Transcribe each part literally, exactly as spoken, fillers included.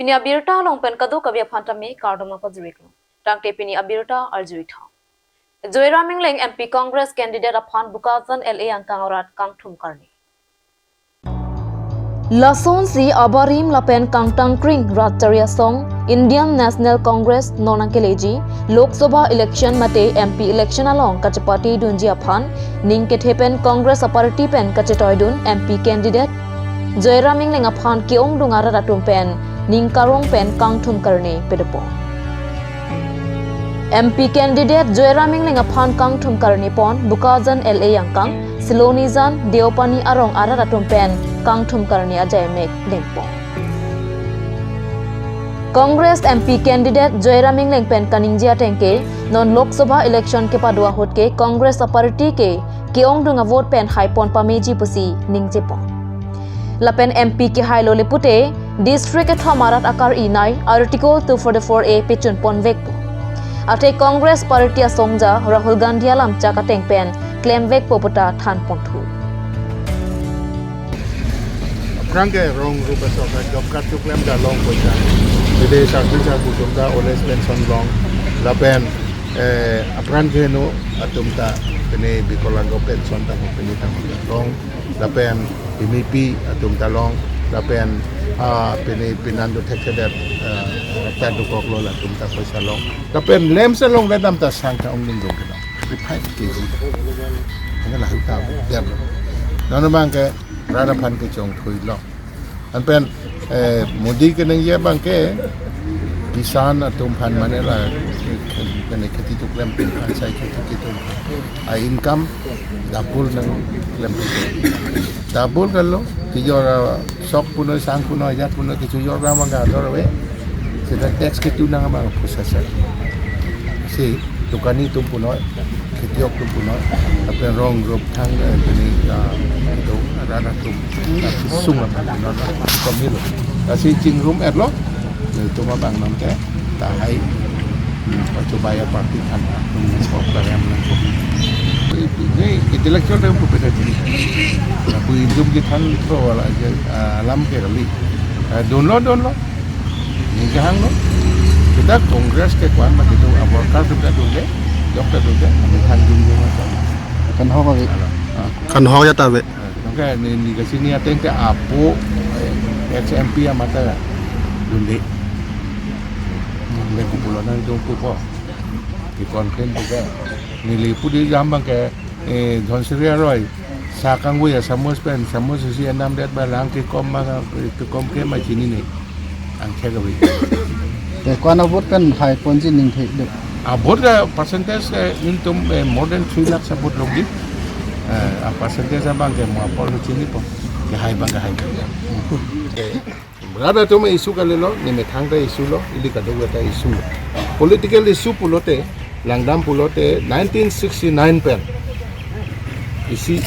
Pini abirta along pen kadokave aphan tame kardom nangpajirlo. Tangte pini abirta arjutha. Joyram Engleng M P Congress candidate aphan Bokajan L A angkang arat kangthum karni. Lasonsi abarim lapen kangtangkring rat chari asong Indian National Congress non nangkeleji Lok Sabha election mate M P election along kachepate dunji aphan ning kethe pen Congress aparty pen kachetoidun M P candidate Joyram Engleng aphan ke-ongdung arat atum pen ning karong pen kangthum karni pedopon. M P candidate Joyram Engleng aphan kangthum karni pon Bokajan L A angkang, Silonijan, Deopani arong arat atum pen kangthum karni ajai mek dengpon. Congress M P candidate Joyram Engleng pen kaningje ateng ke non Lok Sabha election kepado ahut ke Congress aparty ke ke-ongdung avote pen haipon pameji pusi ningjepon. Lapen M P kehailo le pute district kethom arat akar-i nai Article two forty-four A pechunpon vekpo. Athe Congress party asongja Rahul Gandhi alam chak ateng pen klemvekpo puta thanponthu. Aphrang ke rong rupa sok job card tu klem da long poisa. Jadi sarpi sarpi atum ta old age pension long lapen, eh, aphrang ke no atum ta pini Bikolango pension ta pini ta long lapen pini pi atum ta long lapen, ah, pini pinan do thekthedet, ah, ta dokoklo latum ta poisa long lapen lemse long le dam ta sang ta ongdung dong ke dong. Refined ke ji. Hanya lah uta dem. Nana bang ke rana phan ke chongthui lo. Anpen, eh, Modi keningje abang ke kisan atum phan mane la kene kheti tuklem atum phan sai kheti kitum a income double nangklem. Double kalo, kejor, ah, sok punoi, sang punoi, ajat punoi, kejor abang ke ador ave. Seta tax ketu nang abang processor. Si, dukani atum punoi, khetiok atum punoi, lapen rong rup thang, eh, pini, ah, itu, rana atum, ah, sung abang punoi, komilo. Lasi chingrum-etlo, itum abang nangke, tahai, hmm, pachobai aparty than, hmm, pok tarem nangko. Ini intellectual time ko peda ini. Lapu indum kethan ko wala aja, ah, alam ke kali. Ah, dunlo, dunlo. Ningkehang lo. Kita Congress ke kwan mati tu, ah, worker tu ka dunde, jok ta dunde, kami than dunde masa. Kan hok lagi. Alo, ah. Kan hok ya tabe. Ah, nangke ni, ni ke sini ateng te apo, eh, ex M P amata dunde. Nangke kupulo nang itu kupo. Di konten juga. Neli pudi jambang ke, eh, Dhonsiri aroi. Sa kangvoi asamus pen, samus isi enam det ba lang kekom ma, kekom ke ma chinine. Angthek avi. Te kwana vote pen haiponji ningthek do. A vote ka percentage, eh, nelitum, eh, more than three lakhs a vote longji. Eh, a percentage abang ke mo apor lo chinipo. Kehai abang kehai. Eh, Rada atum issue kalilo, nemethang ta issue lo, ili kadokave ta issue lo. Political issue pulote, langdam pulote, nineteen sixty-nine pen isi,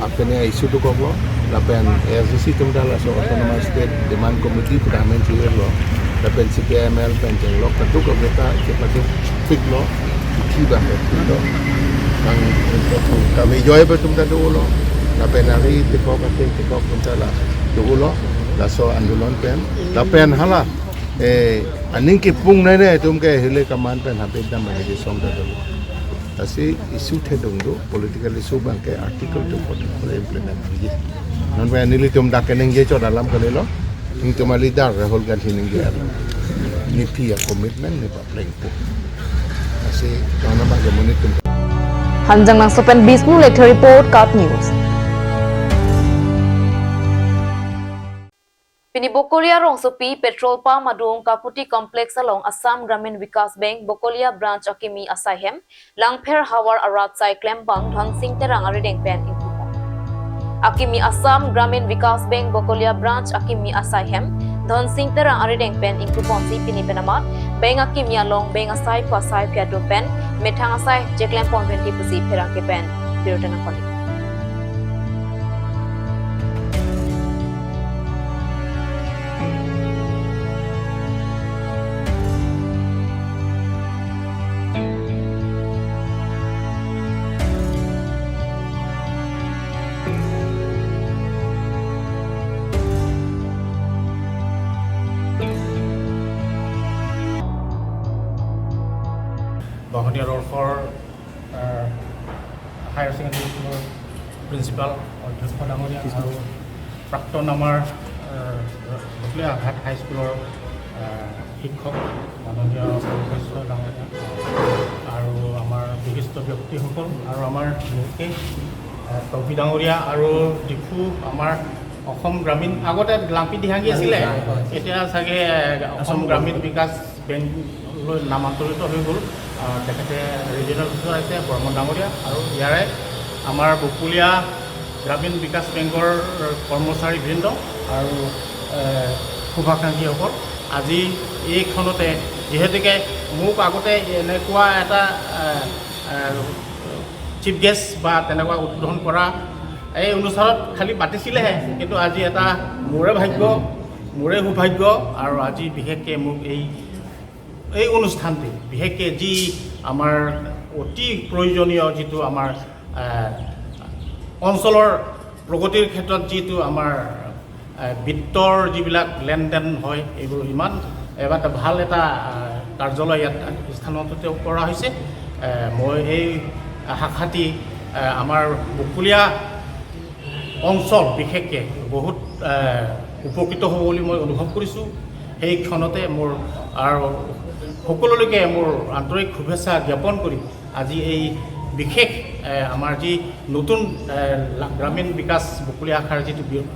apene issue dokoklo, lapen A S D C atum ta laso Autonomous State Demand Committee pu ta amen chirlo, lapen C P I M L pen chenglok, kadokave ta chepatik piklo, ithi ba piklo. Nang kami joy atum ta dolo, lapen ari tekok ating tekok atum ta la dolo, laso andolon pen, lapen hala, eh, aning kipung nai nai atum ke hile kaman pen habit dam pen hadi song ta dolo. Lasi issue thedung do, political issue abang ke Article two forty-four implement nangji. Non pen nelitum dak keningje chot alam kalilo, nelitum a leader Rahul Gandhi ningje alam. Nephi a commitment nepaplengpo. Lasi, tong nama ke monit tum. Hanjanglangso pen Bishnu Lekthe report, KAT News. Pini Bokolia rongsopi petrol pump adung Kakuti Complex along Assam Gramin Vikas Bank Bokolia branch akimi asai hem Langpher Havar arat sai klembang Dhonsing Terang arideng pen ingkupon. Akimi Assam Gramin Vikas Bank Bokolia branch akimi asai hem Dhonsing Terang arideng pen ingkuponsi pini pen amat bank akimi along bank asai pu asai phi atum pen methang asai cheklempon renti pusi pherangke pen birta nangpali. Higher secondary স্কুলৰ প্ৰিন্সিপাল অধ্যক্ষ ডাঙৰীয়া আৰু প্ৰাক্তন আমাৰ, আহ, বকলীয়া আঘাট হাইস্কুলৰ, আহ, শিক্ষক মাননীয় প্ৰফেচৰ ডাঙৰীয়া আৰু আমাৰ বিশিষ্ট ব্যক্তিসকল আৰু আমাৰ বিশেষকৈ, আহ, তপী ডাঙৰীয়া আৰু ডিফু আমাৰ অসম গ্ৰামীণ, আগতে লাংপি দিহাংগী আছিলে, এতিয়া চাগে, আহ, অসম গ্ৰামীণ বিকাশ বেংকলৈ নামান্তৰিত হৈ গ'ল। আহ, তেখেতে ৰিজিঅনেল অফিচাৰ আছে বৰ্মন ডাঙৰীয়া আৰু ইয়াৰে আমাৰ বকলীয়া গ্ৰামীণ বিকাশ বেংকৰ কৰ্মচাৰীবৃন্দ আৰু, আহ, শুভাকাংক্ষীসকল, আজি এই ক্ষণতে যিহেতুকে মোক আগতে এনেকুৱা এটা, আহ, আহ, চিফ গেষ্ট বা তেনেকুৱা উদ্বোধন কৰা এই অনুষ্ঠানত খালি মাতিছিলেহে, কিন্তু আজি এটা মোৰে ভাগ্য, মোৰে সৌভাগ্য। আৰু আজি বিশেষকৈ মোক এই, এই অনুষ্ঠানটি, বিশেষকৈ যি আমাৰ অতি প্ৰয়োজনীয় যিটো আমাৰ, আহ, অঞ্চলৰ প্ৰগতিৰ ক্ষেত্ৰত যিটো আমাৰ, আহ, বিত্তৰ যিবিলাক লেনদেন হয়, এইবোৰ ইমান এবাৰ এটা ভাল এটা, আহ, কাৰ্যালয় ইয়াত স্থানান্তৰিত কৰা হৈছে। আহ, মই এই শাখাটি, আহ, আমাৰ বকলীয়া অঞ্চল বিশেষকৈ বহুত, আহ, উপকৃত হ'ব বুলি মই অনুভৱ কৰিছোঁ। সেই ক্ষণতে মোৰ আৰু সকলোলৈকে মোৰ আন্তৰিক শুভেচ্ছা জ্ঞাপন কৰি আজি এই বিশেষ, আহ, আমাৰ যি নতুন, আহ, লা-, গ্ৰামীণ বিকাশ বকলীয়া শাখাৰ যিটো বি-,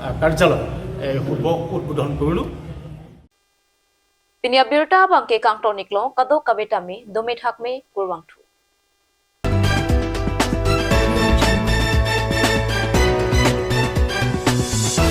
আহ, কাৰ্যালয়, এই শুভ উদ্বোধন কৰিলোঁ। Pini abirta abangke kangton iklo, kadokave tame dome thakme kurvangthu.